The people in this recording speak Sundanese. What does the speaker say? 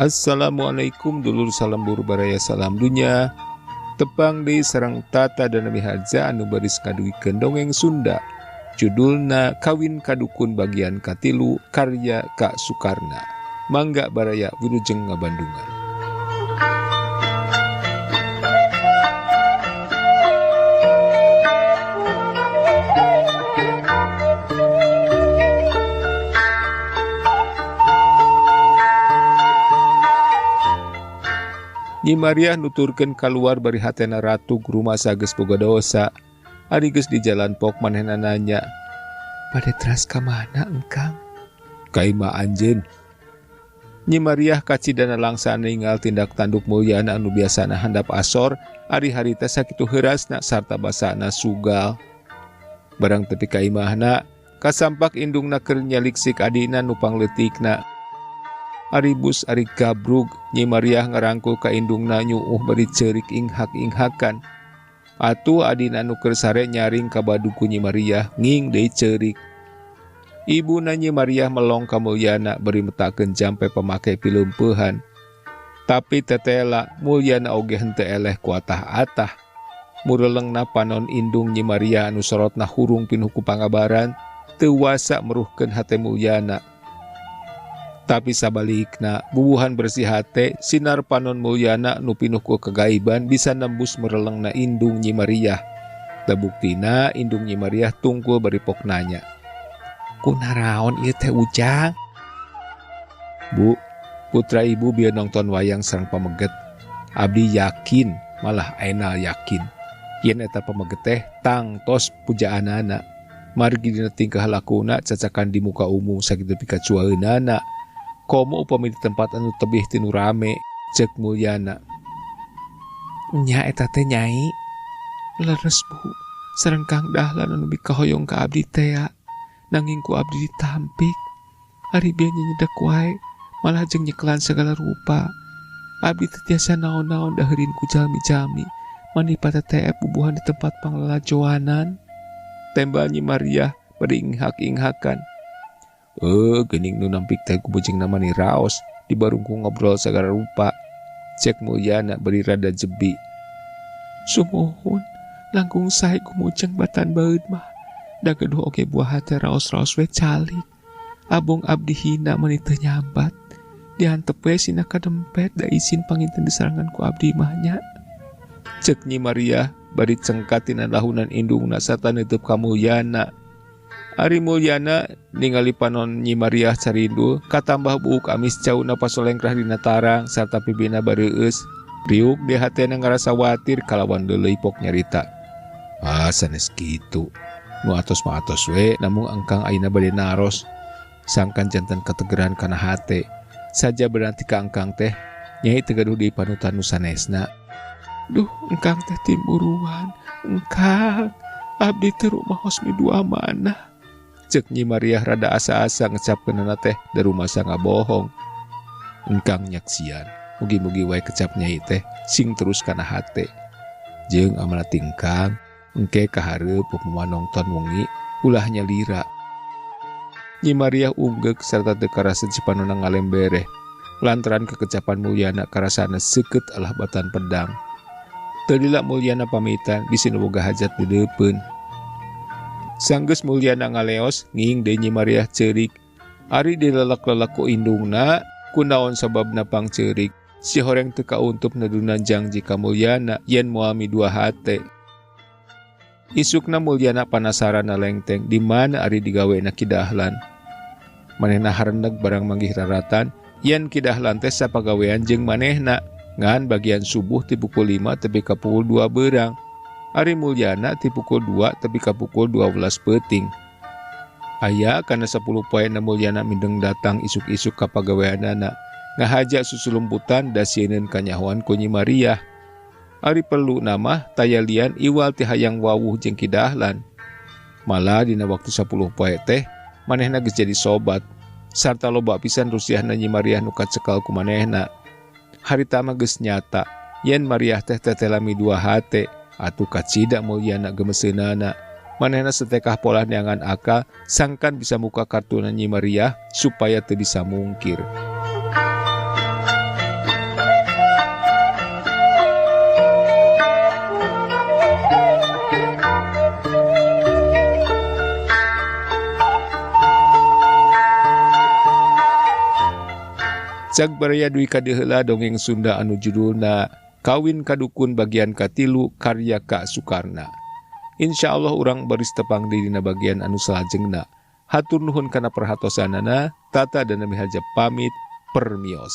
Assalamualaikum dulur, salam buru baraya, salam dunya. Tepang deui sareng Tata dan Miharja anu baris ngadugikeun dongeng Sunda. Judulna Kawin Kadukun bagian katilu karya Kak Sukarna. Mangga baraya wilujeng ngabandungan. Nyi Mariah nuturkeun kaluar bari hatena ratu rumasa geus boga dosa. Ari geus di jalan pok manehna nanya, "Bade teras ka mana engkang?" "Ka imah anjeun." Nyi Mariah kacidana langsa ninggal tindak tanduk Mulyana anu biasana handap asor, ari harita sakitu heurasna sarta basana sugal. Barang tepi ka imahna, kasampak indungna keur nyaliksik adina nu pangleutikna. Ari bus ari gabrug, Nyi Mariah ngarangkul ka indungna nyuuh bari ceurik inghak-inghakan. Atuh adina nu keur sare nyaring ka badug ku Nyi Mariah nging deui ceurik. Ibuna Nyi Mariah melong ka Mulyana bari metakeun jampe pamake pileumpehan. Tapi tetela Mulyana oge henteu eleh ku atah-atah. Murelengna panon indung Nyi Mariah anu sorotna hurung pinuh ku pangabaran teu wasa meruhkeun hate Mulyana. Tapi sabalikna, bubuhan bersih hate, sinar panon Mulyana nu pinuh ku kegaiban bisa nembus merelengna indung Nyi Mariah. Da buktina indung Nyi Mariah tungkul bari pok nanya, "Kunaraon ieu teh Ujang?" "Bu, putra ibu bieu nongton wayang sareng pameget. Abdi yakin, malah ainal yakin yen eta pameget teh tangtos pujaanana. Margi dina tingkah lakuna cacakan di muka umum sakitu pikacuaeunana. Komo upami di tempat anu tebih tinu rame," cek Mulyana. "Nya eta teh Nyai." "Leres Bu, sareng Kang Dahlan anu mikahoyong ka abdi tea, nanging ku abdi ditampik. Ari bieu nyedek wae, malah jeung nyekelan segala rupa. Abdi teu tiasa naon-naon daheurin ku jalmi-jalmi, mani pateteep bubuhan di tempat panglalajoanan." Tembal Nyi Mariah bari inghak-inghakan. Geuning nu nampik teh ku bujing mani raos dibarungku ngobrol sagala rupa, cek Mulyana bari rada jebi. "Sumuhun, langkung sae kumujeng batan baeud mah. Da gaduh oge buah hate raos-raos we calik. Abong abdi hina mani teu nyambat. Diantep we sina kadempet da izin panginten disarangan ku abdi mah nya." Cek Nyi Mariah bari cengkat tina lahunan indungna sarta neuteub ka Mulyana. Ari Mulyana ningali panon Nyi Mariah carindul, katambah buuk amis cauna pasolengkrah dina tarang sarta pibina bareueus. Riuk di hatena ngarasa watir kalawan deuleuy pok nyarita. "Ah, sanes kitu. Nu atos mah atos we, namung engkang ayeuna bade naros. Sangkan janten kategeran kana hate. Saja berarti ka engkang teh, Nyai teu gaduh deui panutan nu sanesna." "Duh, engkang teh timburuan. Engkang, abdi teu rumaos midua manah." Cek Nyi Mariah rada asa-asa ngecapkeunana teh da rumasa ngabohong. "Engkang nyaksian, mugi-mugi wae kecap Nyai teh sing terus kana hate. Jeung amanat engkang, engke kahareup upama nongton wengi ulah nyalira." Nyi Mariah unggeuk sarta teu karasa cipanonna ngalembereh. Lantaran kekecapan Mulyana karasana seukeut alah batan pedang. Teu lila Mulyana pamitan bisi nu boga hajat deudeupeun. Sanggeus Mulyana ngaleos, nging deui Nyi Mariah ceurik. Ari dilelek-lelek ku indungna, kunaon sababna pangceurik. Si horeng teu kauntup nedunan jangji ka Mulyana yen moal midua hate. Isukna Mulyana panasaran nalengteng di mana ari digawena Ki Dahlan. Manehna harendeg barang manggih raratan yen Ki Dahlan teh sapagawean jeung manehna ngan bagian subuh ti pukul 5 tepi ka pukul 2 beurang. Ari Mulyana ti pukul 2 tepi ka pukul 12 peuting. Aya kana 10 poena Mulyana mindeng datang isuk-isuk ka pagaweanana ngahaja susulumputan da sieun kanyahoan ku Nyi Mariah. Ari perlu nama tayalian iwal ti hayang wawuh jeung Ki Dahlan. Malah dina waktu 10 poe teh manehna geus jadi sobat sarta loba pisan rusiahna Nyi Mariah nu kacekal ku manehna. Harita mah geus nyata yen Mariah teh tetela midua hate. Atuh kacida Mulyana gemeseunana. Manehna setekah polah neangan akal sangkan bisa muka kartuna Nyi Mariah supaya teu bisa mungkir. Cag baraya dugi ka dieu heula dongeng Sunda anu judulna Kawin Ka Dukun bagian katilu karya Ka Sukarna. Insya Allah urang baris tepang deui dina bagian anu salajengna. Hatur nuhun kana perhatosanana, Tata dan Miharja pamit, permios.